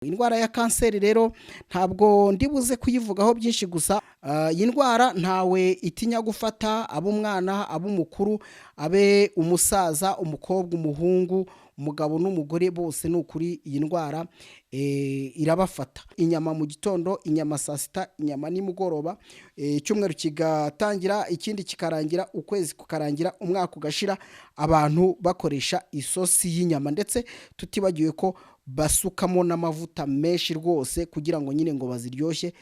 Indwara ya kanseri rero ntabwo ndibuze kuyivugaho byinshi gusa. Iyi ndwara ntawe itinya gufata, abe umwana, abe umukuru, abe umusaza, umukobwa, umuhungu, umugabo n'umugore, bose ni ukuri iyi ndwara irabafata. Inyama mu gitondo, inyama saa sita, inyama nimugoroba, icyumweru kigatangira, ikindi kikarangira, ukwezi kukarangira, umwaka ugashira, abantu bakoresha isosi y'inyama, ndetse tutibagiwe ko basukamo n'amavuta menshi rwose kugira ngo nyine ngo baziryoshye.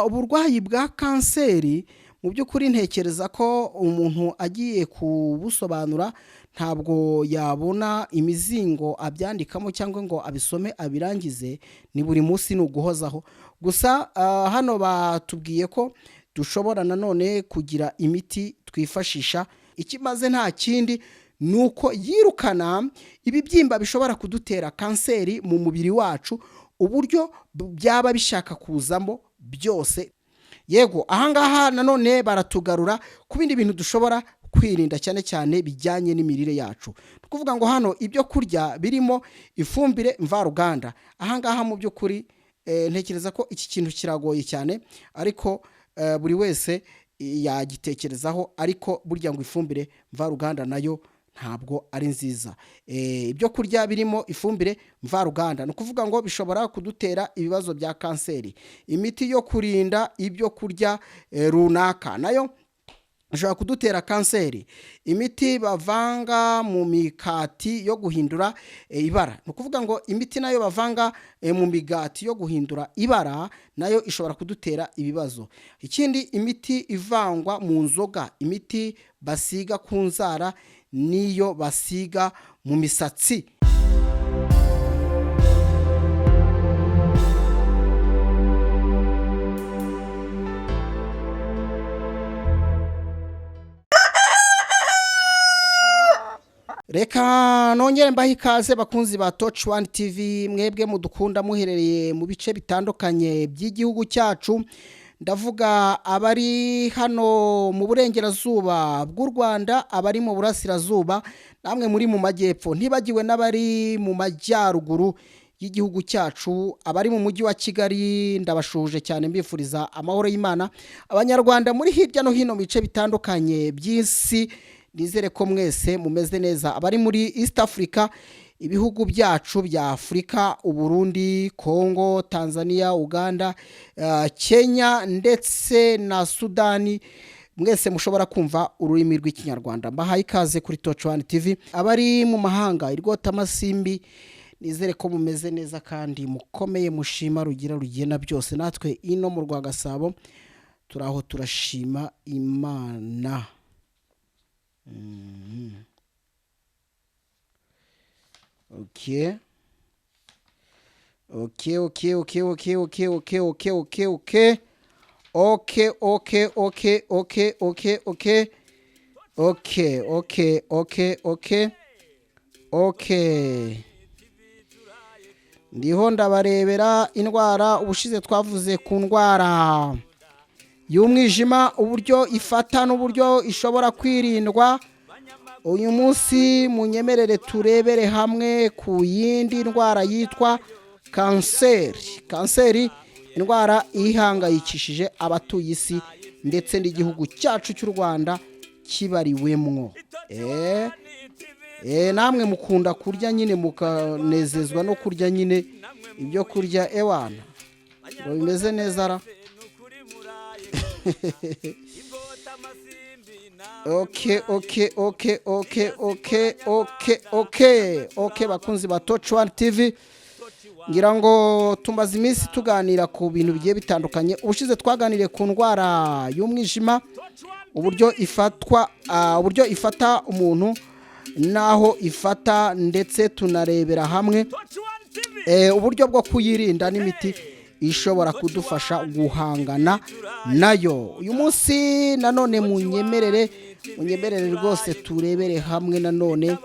Uburwayi bwa kanseri mu by'ukuri ntekereza ko umuntu agiye kubusobanura ntabwo yabona imizingo abyandikamo cyangwa ngo abisome abirangize. Ni buri munsi, ni uguhozaho gusa. Hano batubwiye ko dushobora nanone kugira imiti twifashisha. Ikimaze nta kindi ni uko yirukana ibibyimba bishobora kudutera kanseri mu mubiri wacu, uburyo byaba bishaka kuzamo byose. Yego, ahangaha nanone baratugarura ku bindi bintu dushobora kwirinda, cyane cyane bijyanye n'imirire yacu. Ni ukuvuga ngo hano ibyo kurya birimo ifumbire mvaruganda. Ahangaha mu by'ukuri ntekereza ko iki kintu kiragoye cyane, ariko buri wese yagitekerezaho. Ariko burya ngo ifumbire mvaruganda nayo ntabwo ari nziza. Ibyo kurya birimo ifumbire mvaruganda, ni ukuvuga ngo bishobora kudutera ibibazo bya kanseri. Imiti yo kurinda ibyo kurya runaka nayo ishobora kudutera kanseri. Imiti bavanga mu mikati yo guhindura ibara, ni ukuvuga ngo imiti nayo bavanga mu migati yo guhindura ibara nayo ishobora kudutera ibibazo. Ikindi, imiti ivangwa mu nzoga, imiti basiga ku nzara n'iyo basiga mu misatsi. Reka nongere mbahe ikaze, bakunzi ba Touch One TV, mwebwe mudukunda muherereye mu bice bitandukanye by'igihugu cyacu. Ndavuga abari hano mu burengerazuba bw'u Rwanda, abari mu burasirazuba, namwe muri mu majyepfo, ntibagiwe n'abari mu majyaruguru y'igihugu cyacu, abari mu mujyi wa Kigali, ndabashuhuje cyane mbifuriza amahoro y'Imana. Abanyarwanda muri hirya no hino mu bice bitandukanye by'isi, nizere ko mwese mumeze neza. Abari muri East Africa, ibihugu byacu bya Afurika, Uburundi, Congo, Tanzania, Uganda, Kenya ndetse na Sudani, mwese mushobora kumva ururimi rw'Ikinyarwanda, mbahaye ikaze kuri Touch One TV. Abari mu mahanga, irwotamasimbi, nizere ko mumeze neza kandi mukomeye, mushima rugira rugena byose. Natwe ino mu rwa Gasabo turi aho, turashima Imana. Okay. Ndiho ndabarebera indwara. Ubushize twavuze ku ndwara y'umwijima, uburyo ifata n'uburyo ishobora kwirindwa. Uyu munsi munyemerere turebere hamwe ku yindi ndwara yitwa kanseri. Kanseri, indwara ihangayikishije abatuye isi ndetse n'igihugu cyacu cy'u Rwanda kibariwemwo. Namwe mukunda kurya nyine, mukanezezwa no kurya nyine ibyo kurya, ewana ngo bimeze neza ra. Okay, bakunzi ba Touch One TV, ngira ngo tumaze iminsi tuganira ku bintu bigiye bitandukanye. Ubushize twaganiriye ku ndwara y'umwijima, uburyo ifatwa, uburyo ifata umuntu n'aho ifata, ndetse tunarebera hamwe uburyo bwo kuyirinda n'imiti ishobora kudufasha guhangana nayo. Uyu munsi nanone munyemerere rwose turebere hamwe nanone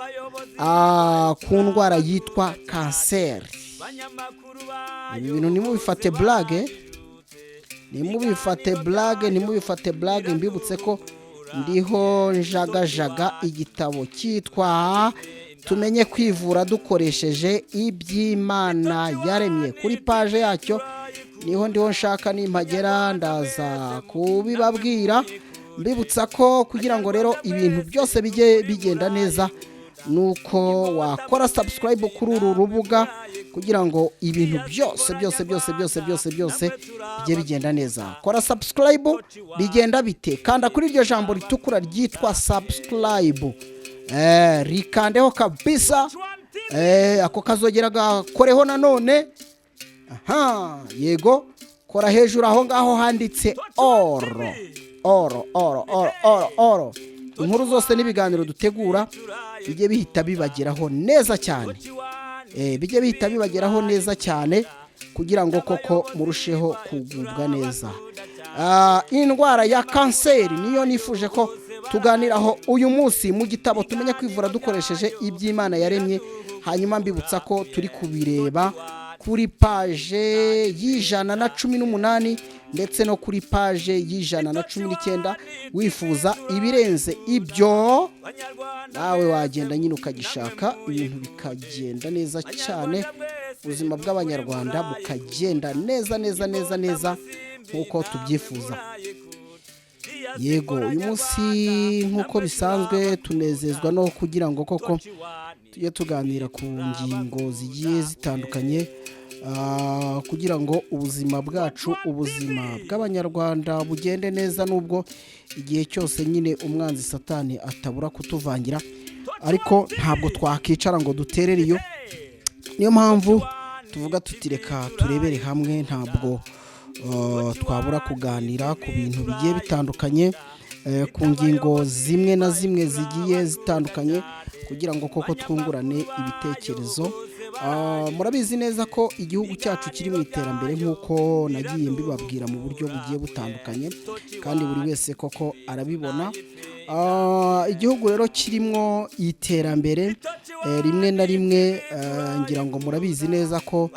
ku ndwara yitwa kanseri. Ibi bintu ntimubifate blague, ntimubifate blague, ntimubifate blague. Mbibutse ko ndiho njagajaga igitabo cyitwa Tumenye kwivura dukoresheje iby'Imana yaremye. Kuri paje yacyo niho ndiho nshaka, nimpagera ndaza kubibabwira. Mbibutsa ko kugira ngo rero ibintu byose bijye bigenda neza, nuko wakora subscribe kuri uru rubuga kugira ngo ibintu byose byose byose byose byose byose bijye bigenda neza. Kora subscribe. Bigenda bite? Kanda kuri iryo jambo ritukura ryitwa subscribe, rikandeho kabisa. Ako kazogera gakoreho nanone. Aha, yego, kora hejuru aho ngaho handitse all, all, all, all, all, all. Inkuru zose n'ibiganiro dutegura bijye bihita bibageraho neza cyane, bijye bihita bibageraho neza cyane kugira ngo koko murusheho kugubwa neza. Indwara ya kanseri niyo nifuje ko tuganiraho uyu munsi mu gitabo Tumenye kwivura dukoresheje iby'Imana yaremye. Hanyuma mbibutsa ko turi kubireba kuri paje y'118 ndetse no kuri paje y'119. Wifuza ibirenze ibyo, nawe wagenda nyine ukagishaka, ibintu bikagenda neza cyane, ubuzima bw'Abanyarwanda bukagenda neza neza neza neza nk'uko tubyifuza. Yego, uyu munsi nk'uko bisanzwe tunezezwa no kugira ngo koko tujye tuganira ku ngingo zigiye zitandukanye, kugira ngo ubuzima bwacu, ubuzima bw'Abanyarwanda bugende neza, nubwo igihe cyose nyine umwanzi Satani atabura kutuvangira, ariko ntabwo twakicara ngo duterere iyo. Niyo mpamvu tuvuga tuti: "Reka turebere hamwe." Ntabwo twabura kuganira ku bintu bigiye bitandukanye, ku ngingo zimwe na zimwe zigiye zitandukanye, kugira ngo koko twungurane ibitekerezo. Murabizi neza ko igihugu cyacu kiri mu iterambere, nk'uko nagiye mbibabwira mu buryo bugiye butandukanye, kandi buri wese koko arabibona. Igihugu rero kirimo iterambere, rimwe na rimwe ngira ngo murabizi neza ko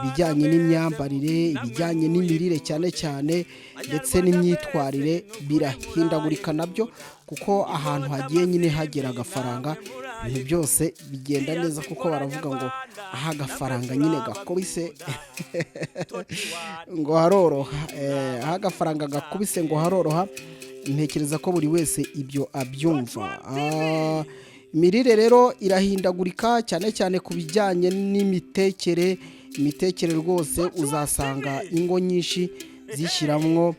ibijyanye n'imyambarire, ibijyanye n'imirire cyane cyane, ndetse n'imyitwarire birahindagurika nabyo, kuko ahantu hagiye nyine hagera agafaranga, ibintu byose bigenda neza, kuko baravuga ngo aho agafaranga nyine gakubise ngo haroroha. Aho agafaranga gakubise ngo haroroha. Ntekereza ko buri wese ibyo abyumva. Imirire rero irahindagurika, cyane cyane ku bijyanye n'imitekere. Imitekere rwose uzasanga ingo nyinshi zishyiramo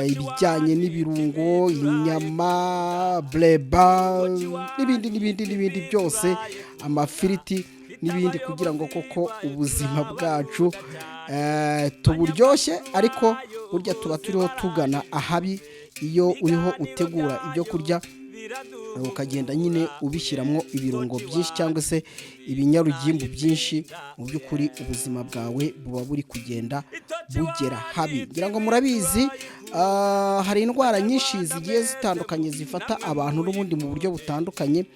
ibijyanye n'ibirungo, inyama, bureba, n'ibindi n'ibindi n'ibindi byose, amafiriti n'ibindi, kugira ngo koko ubuzima bwacu tuburyoshye. Ariko burya tuba turiho tugana ahabi iyo uriho utegura ibyo kurya, ukagenda nyine ubishyiramo ibirungo byinshi cyangwa se ibinyarugimbu byinshi. Mu by'ukuri ubuzima bwawe buba buri kugenda bugera habi. Ngira ngo murabizi, hari indwara nyinshi zigiye zitandukanye zifata abantu n'ubundi mu buryo butandukanye,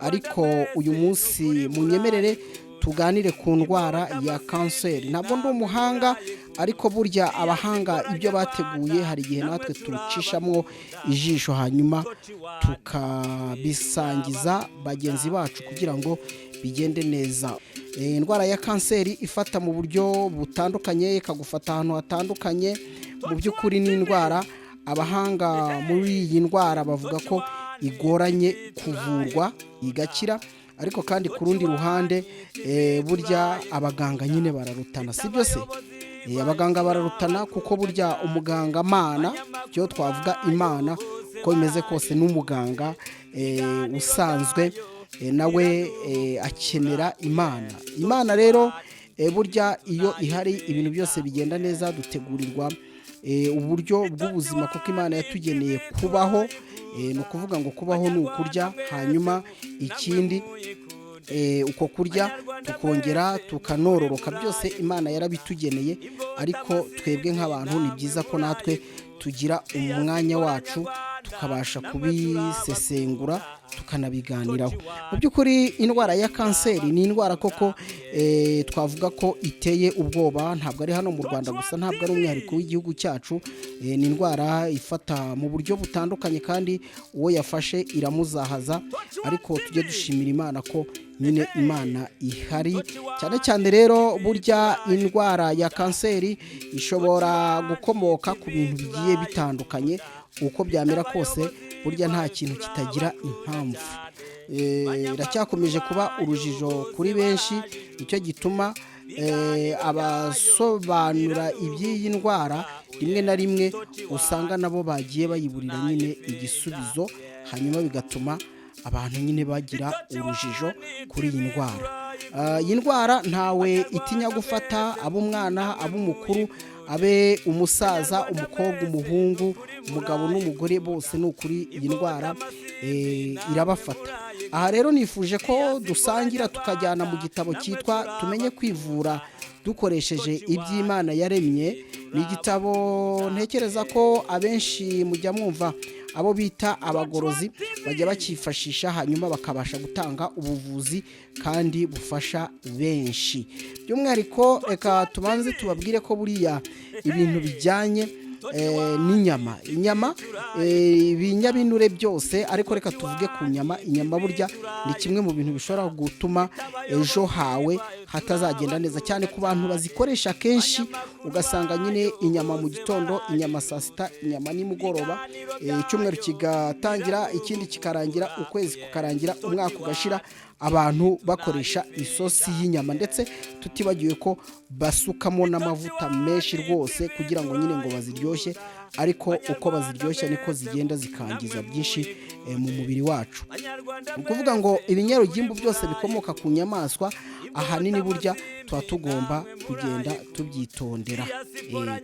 ariko uyu munsi munyemerere tuganire ku ndwara ya kanseri. Ntabwo ndi umuhanga, ariko burya abahanga ibyo bateguye hari igihe natwe tucishamo ijisho, hanyuma tukabisangiza bagenzi bacu kugira ngo bigende neza. Indwara ya kanseri ifata mu buryo butandukanye, ikagufata ahantu hatandukanye. Mu by'ukuri ni indwara abahanga muri iyi ndwara bavuga ko igoranye kuvurwa igakira, ariko kandi ku rundi ruhande burya abaganga nyine bararutana, si byo se? Abaganga bararutana, kuko burya umuganga mana, icyo twavuga Imana, uko bimeze kose n'umuganga usanzwe nawe akenera Imana. Imana rero burya iyo ihari ibintu byose bigenda neza. Dutegurirwa uburyo bw'ubuzima, kuko Imana yatugeneye kubaho. Ni ukuvuga ngo kubaho ni ukurya, hanyuma ikindi uko kurya tukongera tukanororoka. Byose Imana yarabitugeneye, ariko twebwe nk'abantu ni byiza ko natwe tugira umwanya wacu tukabasha kubisesengura. Tukanabiganiraho. Mu by'ukuri indwara ya kanseri ni indwara koko twavuga ko iteye ubwoba. Ntabwo ari hano mu Rwanda gusa, ntabwo ari umwihariko w'igihugu cyacu. Ni indwara ifata mu buryo butandukanye, kandi uwo yafashe iramuzahaza. Ariko tujye dushimira Imana ko nyine Imana ihari cyane cyane. Rero burya indwara ya kanseri ishobora gukomoka ku bintu bigiye bitandukanye. Uko byamera kose, burya nta kintu kitagira impamvu. Iracyakomeje kuba urujijo kuri benshi. Nicyo gituma abasobanura iby'iyi ndwara rimwe na rimwe usanga nabo bagiye bayiburira nyine igisubizo, hanyuma bigatuma abantu nyine bagira urujijo kuri iyi ndwara. Iyi ndwara ntawe itinya gufata, abe umwana, abe umukuru, abe umusaza, umukobwa, umuhungu, umugabo n'umugore, bose ni ukuri iyi ndwara irabafata. Aha rero nifuje ko dusangira tukajyana mu gitabo cyitwa "Tumenye Kwivura Dukoresheje Iby'Imana Yaremye". Ni igitabo ntekereza ko abenshi mujya mwumva abo bita abagorozi bajya bakifashisha, hanyuma bakabasha gutanga ubuvuzi kandi bufasha benshi. By'umwihariko reka tubanze tubabwire ko buriya ibintu bijyanye n'inyama, inyama, ibinyabinure byose, ariko reka tuvuge ku nyama. Inyama burya ni kimwe mu bintu bishobora gutuma ejo hawe hatazagenda neza, cyane ku bantu bazikoresha kenshi. Ugasanga nyine inyama mu gitondo, inyama saa sita, inyama nimugoroba, icyumweru kigatangira, ikindi kikarangira, ukwezi kukarangira, umwaka ugashira, abantu bakoresha isosi y'inyama, ndetse tutibagiwe ko basukamo n'amavuta menshi rwose kugira ngo nyine ngo baziryoshye. Ariko uko baziryoshya niko zigenda zikangiza byinshi mu mubiri wacu. Ni ukuvuga ngo ibinyarugimbu byose bikomoka ku nyamaswa ahanini burya tuba tugomba kugenda tubyitondera.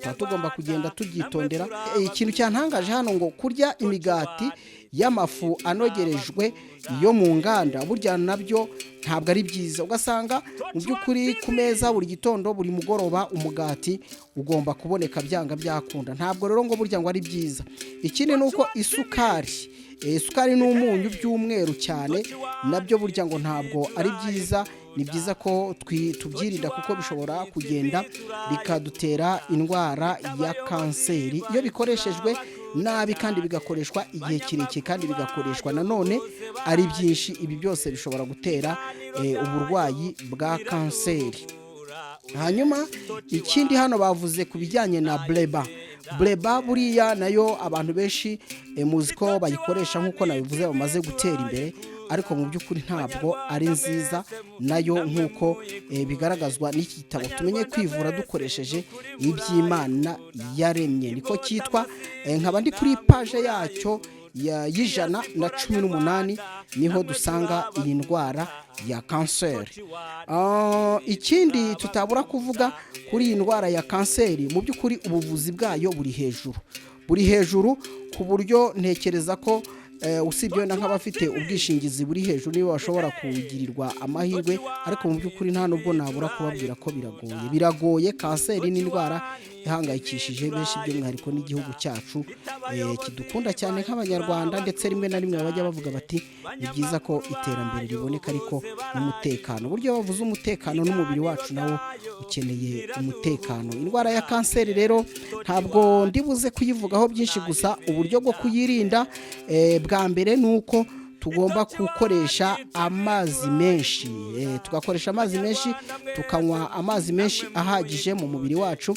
Tuba tugomba kugenda tubyitondera. Ikintu cyantangaje hano ngo kurya imigati y'amafu anogerejwe yo mu nganda burya nabyo ntabwo ari byiza. Ugasanga mu by'ukuri ku meza buri gitondo, buri mugoroba umugati ugomba kuboneka byanga byakunda. Ntabwo rero ngo burya ngo ari byiza. Ikindi ni uko isukari n'umunyu by'umweru cyane nabyo burya ngo ntabwo ari byiza. Ni byiza ko tubyirinda kuko bishobora kugenda bikadutera indwara ya kanseri iyo bikoreshejwe nabi, kandi bigakoreshwa igihe kirekire, kandi bigakoreshwa nanone ari byinshi. Ibi byose bishobora gutera uburwayi bwa kanseri. Hanyuma ikindi hano bavuze ku bijyanye na bureba. Bureba buriya nayo abantu benshi muzi ko bayikoresha, nk'uko nabivuze bamaze gutera imbere, ariko mu by'ukuri ntabwo ari nziza nayo, nk'uko bigaragazwa n'iki gitabo "Tumenye Kwivura Dukoresheje Iby'Imana Yaremye", niko cyitwa. Nkaba ndi kuri paje yacyo y'118, niho dusanga iyi ndwara ya kanseri. Ikindi tutabura kuvuga kuri iyi ndwara ya kanseri, mu by'ukuri ubuvuzi bwayo buri hejuru, buri hejuru ku buryo ntekereza ko usibye wenda nk'abafite ubwishingizi buri hejuru nibo bashobora kugirirwa amahirwe, ariko mu by'ukuri nta nubwo nabura kubabwira ko biragoye, biragoye. Kanseri ni indwara ihangayikishije benshi, by'umwihariko n'igihugu cyacu kidukunda cyane nk'Abanyarwanda. Ndetse rimwe na rimwe bajya bavuga bati ni byiza ko iterambere riboneka ariko n'umutekano. Uburyo bavuze umutekano, n'umubiri wacu nawo ukeneye umutekano. Indwara ya kanseri rero ntabwo ndibuze kuyivugaho byinshi, gusa uburyo bwo kuyirinda bwa mbere ni uko tugomba gukoresha amazi menshi, tugakoresha amazi menshi, tukanywa amazi menshi ahagije mu mubiri wacu.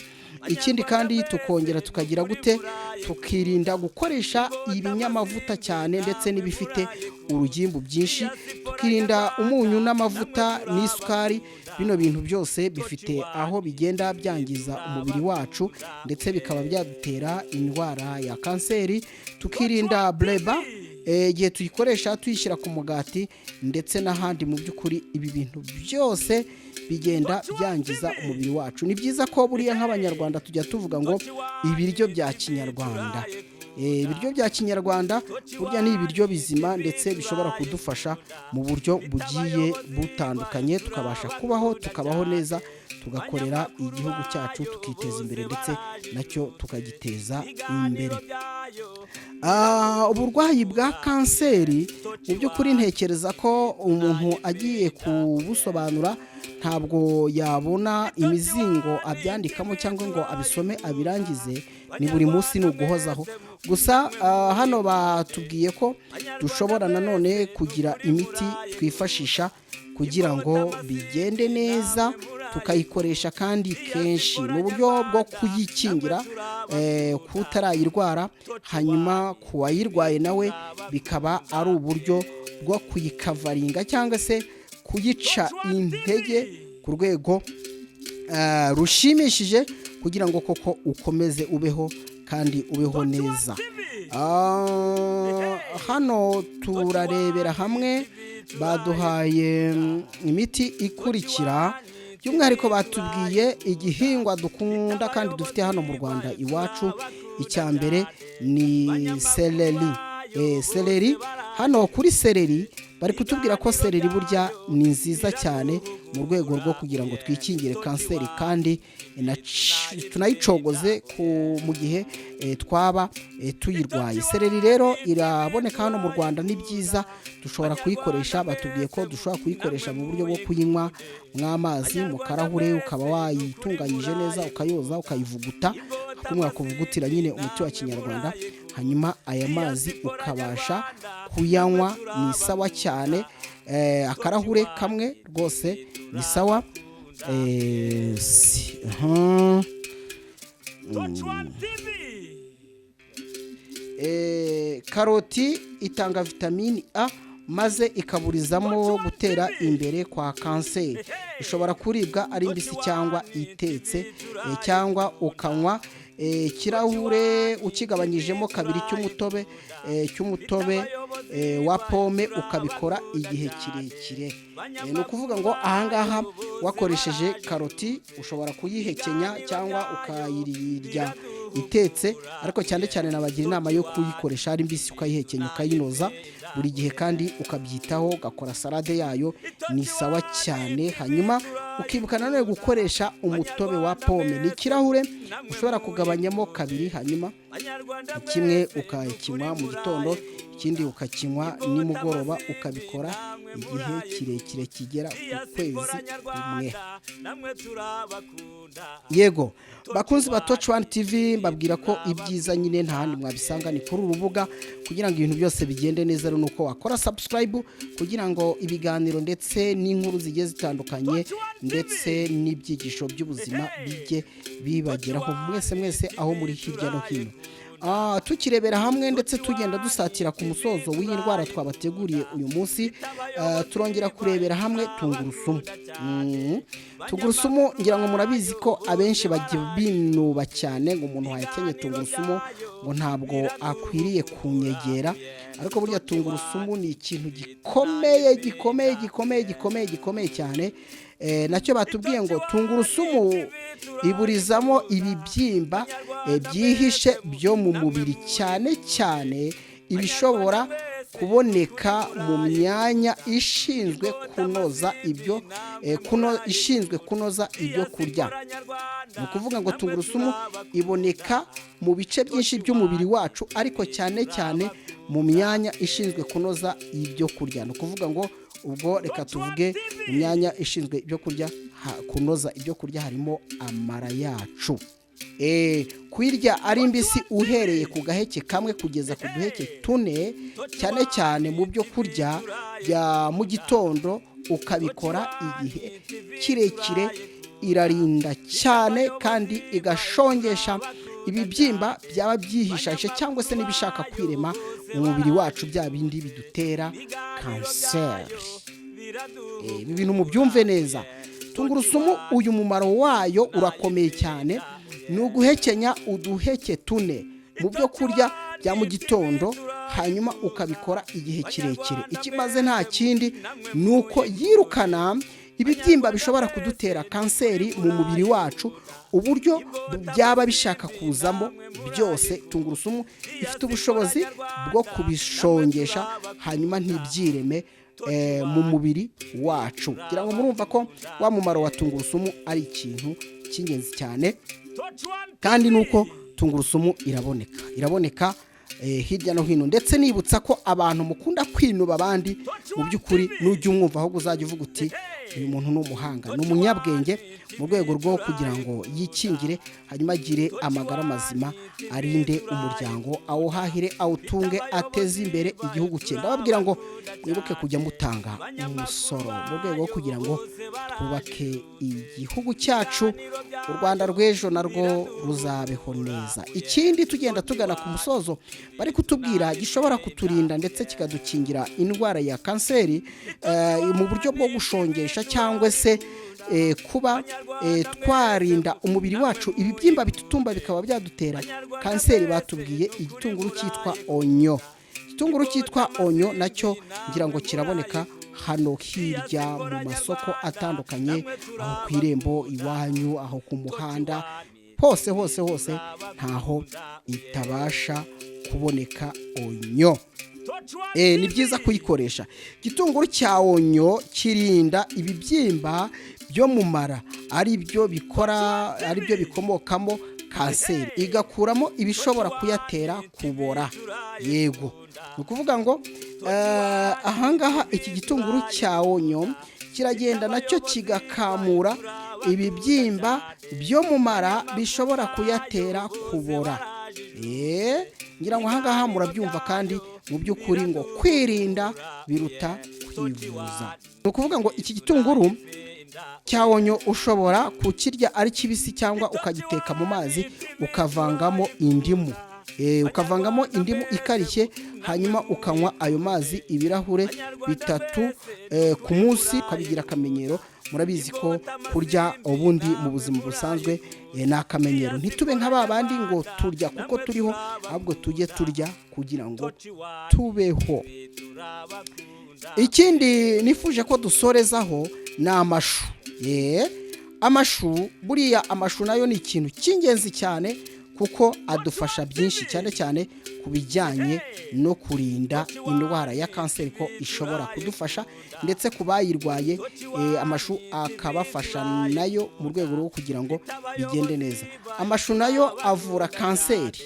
Ikindi kandi tukongera tukagira gute? Tukirinda gukoresha ibinyamavuta cyane ndetse n'ibifite urugimbu byinshi, tukirinda umunyu n'amavuta n'isukari. Bino bintu byose bifite aho bigenda byangiza umubiri wacu, ndetse bikaba byadutera indwara ya kanseri. Tukirinda bureba igihe tuyikoresha, tuyishyira ku mugati ndetse n'ahandi. Mu by'ukuri ibi bintu byose bigenda byangiza umubiri wacu. Ni byiza ko buriya nk'Abanyarwanda tujya tuvuga ngo ibiryo bya kinyarwanda. Ibiryo bya kinyarwanda burya ni ibiryo bizima, ndetse bishobora kudufasha mu buryo bugiye butandukanye, tukabasha kubaho, tukabaho neza. Tugakorera igihugu cyacu, tukiteza imbere, ndetse nacyo tukagiteza imbere. Uburwayi bwa kanseri, mu by'ukuri ntekereza ko umuntu agiye kubusobanura ntabwo yabona imizingo abyandikamo cyangwa ngo abisome abirangize. Ni buri munsi, ni uguhozaho gusa. Hano batubwiye ko dushobora nanone kugira imiti twifashisha kugira ngo bigende neza, tukayikoresha kandi kenshi mu buryo bwo kuyikingira kutarayirwara, hanyuma ku wayirwaye nawe bikaba ari uburyo bwo kuyikavaringa cyangwa se kuyica intege ku rwego rushimishije, kugira ngo koko ukomeze ubeho kandi ubeho neza. Hano turarebera hamwe, baduhaye imiti ikurikira. By'umwihariko batubwiye igihingwa dukunda kandi dufite hano mu Rwanda iwacu. Icya mbere ni céleri. Céleri, hano kuri céleri bari kutubwira ko céleri burya ni nziza cyane mu rwego rwo kugira ngo twikingire kanseri kandi tunayicogoze mu gihe twaba tuyirwaye. Céleri rero iraboneka hano mu Rwanda, ni byiza, dushobora kuyikoresha. Batubwiye ko dushobora kuyikoresha mu buryo bwo kuyinywa mw'amazi mu karahure, ukaba wayitunganyije neza, ukayoza, ukayivuguta kumwe kuvugutira nyine umuti wa kinyarwanda, hanyuma aya mazi ukabasha kuyanywa. Ni sawa cyane, akarahure kamwe rwose ni sawa. Touch One TV. Karoti itanga vitamini A, maze ikaburizamo gutera imbere kwa kanseri. Ishobora kuribwa ari mbisi cyangwa itetse, cyangwa ukanywa ikirahure ukigabanyijemo kabiri cy'umutobe wa pome, ukabikora igihe kirekire. Ni ukuvuga ngo ahangaha wakoresheje karoti, ushobora kuyihekenya cyangwa ukayirya itetse, ariko cyane cyane nabagira inama yo kuyikoresha ari mbisi, ukayihekenya, ukayinoza buri gihe kandi ukabyitaho, ugakora salade yayo, ni sawa cyane. Hanyuma ukibuka nanone gukoresha umutobe wa pome, ni ikirahure ushobora kugabanyamo kabiri, hanyuma kimwe ukakinywa mu gitondo, ikindi ukakinywa nimugoroba, ukabikora igihe kirekire kigera ku kwezi kumwe. Yego, bakunzi ba Touch One TV, mbabwira ko ibyiza nyine nta handi mwabisanga, ni kuri uru rubuga. Kugira ngo ibintu byose bigende neza rero, nuko wakora subscribe kugira ngo ibiganiro ndetse n'inkuru zigiye zitandukanye ndetse n'ibyigisho by'ubuzima bijye bibageraho mwese mwese aho muri hirya no hino. Tukirebera hamwe ndetse tugenda dusatira ku musozo w'iyi ndwara twabateguriye uyu munsi, turongera kurebera hamwe tungurusumu. Tungurusumu ngira ngo murabizi ko abenshi bajya binuba cyane, ngo umuntu wahekenye tungurusumu ngo ntabwo akwiriye kunyegera, ariko burya tungurusumu ni ikintu gikomeye, gikomeye, gikomeye, gikomeye, gikomeye cyane. Nacyo batubwiye ngo tungurusumu iburizamo ibibyimba byihishe byo mu mubiri, cyane cyane ibishobora kuboneka mu myanya ishinzwe kunoza ibyo kurya. Ni ukuvuga ngo tungurusumu iboneka mu bice byinshi by'umubiri wacu, ariko cyane cyane mu myanya ishinzwe kunoza ibyo kurya. Ni ukuvuga ngo ubwo reka tuvuge mu myanya ishinzwe ibyo kurya, kunoza ibyo kurya harimo amara yacu. Kuyirya ari mbisi uhereye ku gaheke kamwe kugeza ku duheke tune, cyane cyane mu byo kurya bya mu gitondo, ukabikora igihe kirekire, irarinda cyane kandi igashongesha ibibyimba byaba byihishahishe cyangwa se n'ibishaka kwirema mu mubiri wacu, bya bindi bidutera kanseri. Ibi bintu mubyumve neza. Tungurusumu uyu mumaro wayo urakomeye cyane, ni uguhekenya uduheke tune mu byo kurya bya mu gitondo, hanyuma ukabikora igihe kirekire. Ikimaze nta kindi, ni uko yirukana ibibyimba bishobora kudutera kanseri mu mubiri wacu, uburyo byaba bishaka kuzamo byose, tungurusumu ifite ubushobozi bwo kubishongesha, hanyuma ntibyireme. mu mubiri wacu. Kugira ngo murumva ko wa mumaro wa tungurusumu ari ikintu cy'ingenzi cyane. Kandi nuko tungurusumu iraboneka hirya no hino. Ndetse nibutsa ko abantu mukunda kwinuba abandi, mu by'ukuri nujya umwumva ahubwo uzajya uvuga uti: "Uyu muntu ni umuhanga, ni umunyabwenge," mu rwego rwo kugira ngo yikingire, hanyuma agire amagara mazima, arinde umuryango, awuhahire, awutunge, ateze imbere igihugu cye. Ndababwira ngo mwibuke kujya mutanga umusoro mu rwego rwo kugira ngo twubake igihugu cyacu, u Rwanda rw'ejo narwo ruzabeho neza. Ikindi, tugenda tugana ku musozo, bari kutubwira gishobora kuturinda ndetse kikadukingira indwara ya kanseri mu buryo bwo gushongesha cyangwa se kuba twarinda umubiri wacu ibibyimba bitutumba bikaba byadutera kanseri, batubwiye igitunguru cyitwa oignon. Igitunguru cyitwa oignon nacyo ngira ngo kiraboneka hano hirya mu masoko atandukanye, aho ku irembo iwanyu, aho ku muhanda, hose hose hose, ntaho itabasha kuboneka oignon. Ni byiza kuyikoresha. Igitunguru cya oignon kirinda ibibyimba byo mu mara, ari byo bikora, ari byo bikomokamo kanseri, igakuramo ibishobora kuyatera kubora. Yego, ni ukuvuga ngo ahangaha iki gitunguru cya oignon kiragenda nacyo kigakamura ibibyimba byo mu mara bishobora kuyatera kubora. Ngira ngo ahangaha murabyumva. Kandi mu by'ukuri ngo kwirinda biruta kwivuza. Ni ukuvuga ngo iki gitunguru cya oignon ushobora kukirya ari kibisi cyangwa ukagiteka mu mazi ukavangamo indimu, ukavangamo indimu ikarishye, hanyuma ukanywa ayo mazi ibirahure 3 ku munsi, ukabigira akamenyero. Murabizi ko kurya ubundi mu buzima busanzwe ni akamenyero. Ntitube nka ba bandi ngo turya kuko turiho, ahubwo tujye turya kugira ngo tubeho. Ikindi nifuje ko dusorezaho ni amashu. Amashu, buriya amashu nayo ni ikintu cy'ingenzi cyane kuko adufasha byinshi, cyane cyane ku bijyanye no kurinda indwara ya kanseri, ko ishobora kudufasha, ndetse ku bayirwaye amashu akabafasha nayo mu rwego rwo kugira ngo bigende neza. Amashu nayo avura kanseri.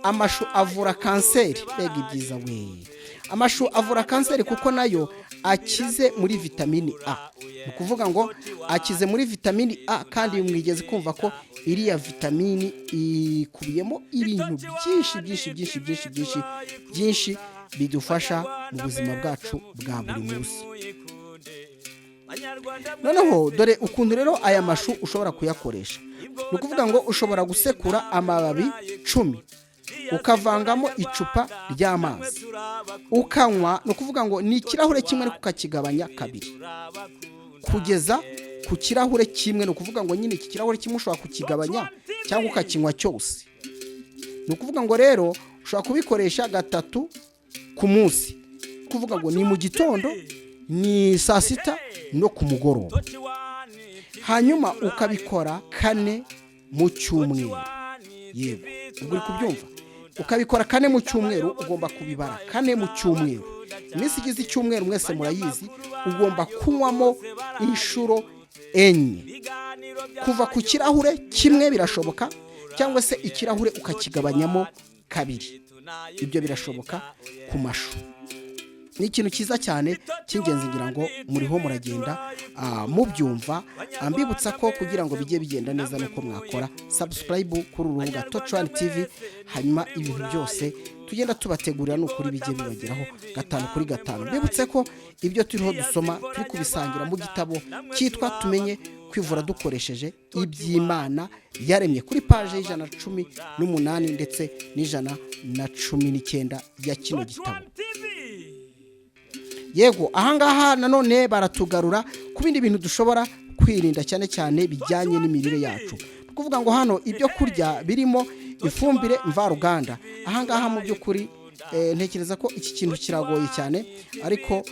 Amashu avura kanseri, mbega ibyiza we! Amashu avura kanseri kuko nayo akize muri vitamini A. Ni ukuvuga ngo akize muri vitamini A, kandi mwigeze kumva ko iriya vitamini ikubiyemo ibintu byinshi byinshi byinshi byinshi byinshi byinshi bidufasha mu buzima bwacu bwa buri munsi. Noneho dore ukuntu rero aya mashu ushobora kuyakoresha. Ni ukuvuga ngo ushobora gusekura amababi 10, ukavangamo icupa ry'amazi, ukanywa. Ni ukuvuga ngo ni ikirahure kimwe, ariko ukakigabanya kabiri kugeza ku kirahure kimwe. Ni ukuvuga ngo nyine iki kirahure kimwe ushobora kukigabanya cyangwa ukakinywa cyose. Ni ukuvuga ngo rero ushobora kubikoresha gatatu ku munsi, kuvuga ngo ni mu gitondo, ni saa sita no ku mugoroba, hanyuma ukabikora kane mu cyumweru. Yego, ubwo uri kubyumva, ukabikora kane mu cyumweru. Ugomba kubibara kane mu cyumweru. Iminsi igize icyumweru mwese murayizi. Ugomba kunywamo inshuro 4, kuva ku kirahure kimwe birashoboka, cyangwa se ikirahure ukakigabanyamo kabiri, ibyo birashoboka. Ku mashu ni ikintu cyiza cyane cy'ingenzi. Ngira ngo muriho muragenda mubyumva. Mbibutsa ko kugira ngo bijye bigenda neza nuko mwakora subscribe kuri uru rubuga Tocuwani TV, hanyuma ibintu byose tugenda tubategurira ni ukuri bijye bibageraho gatanu kuri gatanu. Mbibutse ko ibyo turiho dusoma turi kubisangira mu gitabo cyitwa "Tumenye Kwivura Dukoresheje Iby'Imana Yaremye", kuri paje y'118 ndetse n'119 ya kino gitabo. Yego, ahangaha nanone baratugarura ku bindi bintu dushobora kwirinda, cyane cyane bijyanye n'imirire yacu. Ni ukuvuga ngo hano ibyo kurya birimo ifumbire mvaruganda. Ahangaha mu by'ukuri ntekereza ko iki kintu kiragoye cyane, ariko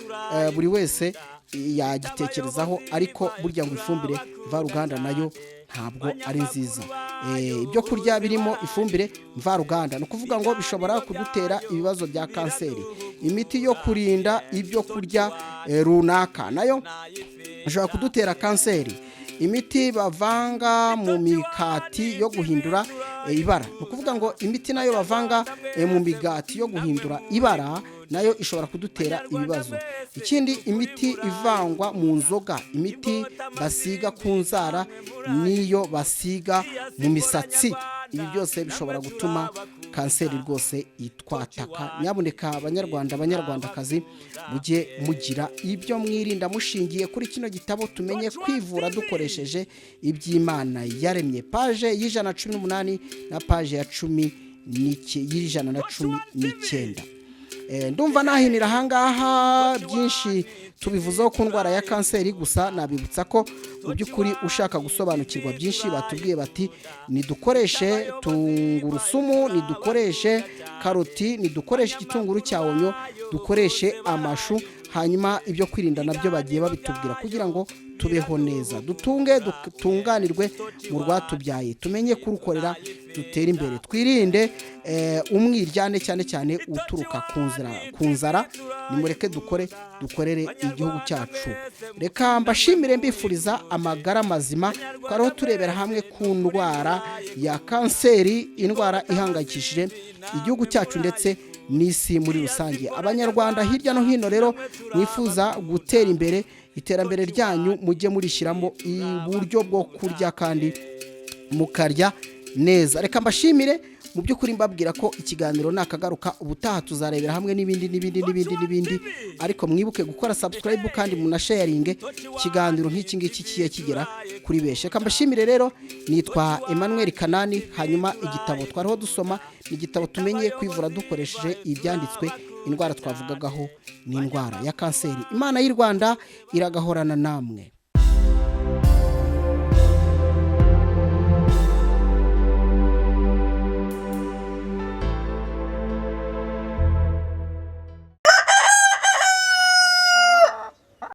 buri wese yagitekerezaho. Ariko burya ngo ifumbire mvaruganda nayo ntabwo ari nziza. Ibyo kurya birimo ifumbire mvaruganda, ni ukuvuga ngo bishobora kudutera ibibazo bya kanseri. Imiti yo kurinda ibyo kurya runaka nayo ishobora kudutera kanseri. Imiti bavanga mu mikati yo guhindura ibara, ni ukuvuga ngo imiti nayo bavanga mu migati yo guhindura ibara nayo ishobora kudutera ibibazo. Ikindi, imiti ivangwa mu nzoga, imiti basiga ku nzara n'iyo basiga mu misatsi, ibi byose bishobora gutuma kanseri rwose itwataka. Nyabuneka Abanyarwanda, Abanyarwandakazi, mujye mugira ibyo mwirinda mushingiye kuri kino gitabo Tumenye Kwivura Dukoresheje Iby'Imana Yaremye, page ya 118 na page ya cumi y'119. Ndumva nahinira ahangaha. Byinshi tubivuzeho ku ndwara ya kanseri. Gusa nabibutsa ko mu by'ukuri ushaka gusobanukirwa byinshi, batubwiye bati nidukoreshe tungurusumu, nidukoreshe karoti, nidukoreshe igitunguru cya onyo, dukoreshe amashu. Hanyuma ibyo kwirinda nabyo bagiye babitubwira kugira ngo tubeho neza, dutunge, dutunganirwe mu rwatubyaye, tumenye kurukorera, dutere imbere, twirinde umwiryane, cyane cyane uturuka ku nzara. Nimureke dukore, dukorere igihugu cyacu. Reka mbashimire, mbifuriza amagara mazima. Twariho turebera hamwe ku ndwara ya kanseri, indwara ihangayikishije igihugu cyacu ndetse n'isi muri rusange. Abanyarwanda hirya no hino rero mwifuza gutera imbere, iterambere ryanyu mujye murishyiramo uburyo bwo kurya kandi mukarya neza. Reka mbashimire mu by'ukuri, mbabwira ko ikiganiro nakagaruka. Ubutaha tuzarebera hamwe n'ibindi n'ibindi n'ibindi n'ibindi, ariko mwibuke gukora subscribe kandi munasharinge ikiganiro nk'iki ngiki kigiye kigera kuri benshi. Reka mbashimire rero, nitwa Emmanuel Kanani. Hanyuma igitabo twariho dusoma ni igitabo Tumenye Kwivura Dukoresheje Ibyanditswe. Indwara twavugagaho ni indwara ya kanseri. Imana y'u Rwanda iragahorana namwe.